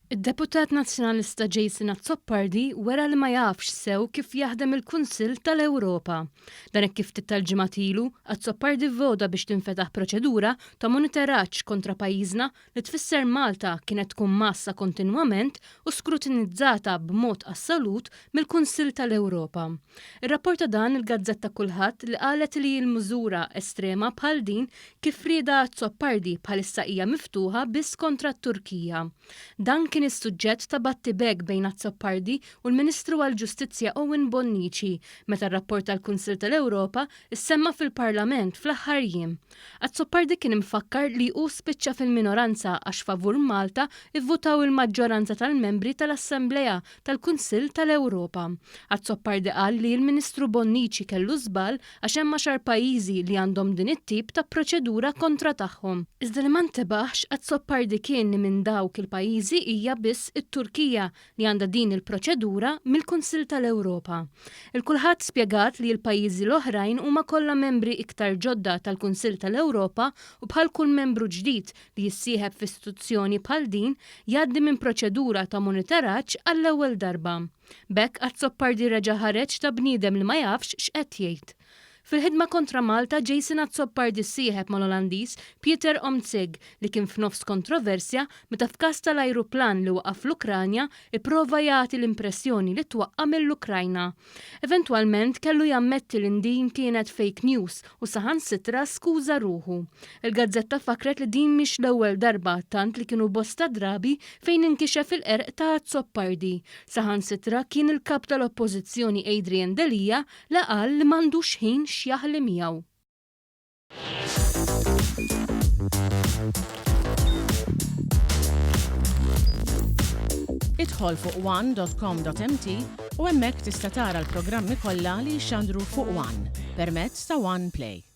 Id-deputat Nazzjonalista Jason Azzopardi wera li ma jafx sew kif jaħdem il-Kunsill tal-Ewropa. Dan hekk kif ftit tal-ġimgħat ilu, Azzopardi vvoda biex tinfetaħ proċedura ta' monitoraġġ kontra pajjiżna li tfisser Malta kienet tkun mgħassa kontinwament u skrutinizzata b'mod assolut mill-Kunsill tal-Ewropa. Irrapporta dan il-gazzetta Kullħadd li qalet li l-miżura estrema bħal din kif riedha Azzopardi bħalissa hija miftuħa biss kontra t-Turkija. Dan kien is-suġġett ta' battibekk bejn Azzopardi u l-Ministru għall-Ġustizzja Owen Bonnici meta r-rapport tal-Kunsill tal-Ewropa ssemma fil-Parlament fl-aħħar jiem. Azzopardi kien imfakkar li hu spiċċa fil-minoranza għax favur Malta ivvutaw il-maġġoranza tal-membri tal-Assemblea tal-Kunsill tal-Ewropa. Azzopardi qal li l-Ministru Bonnici kellu żball għax hemm għaxar pajjiżi li għandhom din it-tip ta' proċedura kontra tagħhom. Iżda li ma ntebaħx Azzopardi kien li minn dawk il-pajjiżi hija biss it-Turkija li għandha din il-proċedura mill-Kunsill tal-Ewropa. Il-Kulħadd spjegat li l-pajjiżi l-oħrajn huma kollha membri iktar ġodda tal-Kunsill tal-Ewropa u bħal kull membru ġdid li jissieħeb f'istituzzjoni bħal din jgħaddi minn proċedura ta' monitoraġġ għall-ewwel darba. B'hekk Azzopardi reġa' ħareġ ta' bniedem li ma jafx x'qed jgħid. Fil-ħidma kontra Malta, Jason Azzopardi ssieħeb mal-Olandiż Pieter Omtzigt li kien f'nofs kontroversja meta f'każ tal-ajruplan li waqa' fl-Ukranja ipprova jagħti l-impressjoni li twaqqa' mill-Ukrajna. Eventwalment kellu jammetti li din kienet fake news u saħansitra skuża ruħu. Il-gazzetta fakkret li din mhix l-ewwel darba tant li kienu bosta drabi fejn inkixef il-qerq ta' Azzopardi. Saħansitra kien il-Kap tal-Oppożizzjoni Adrian Delia li qal li m'għandux ħin x'jaħli miegħu. Idħol fuq one.com.mt u hemmhekk tista' tara l-programmi kollha li jixxandru fuq One permezz ta' One Play.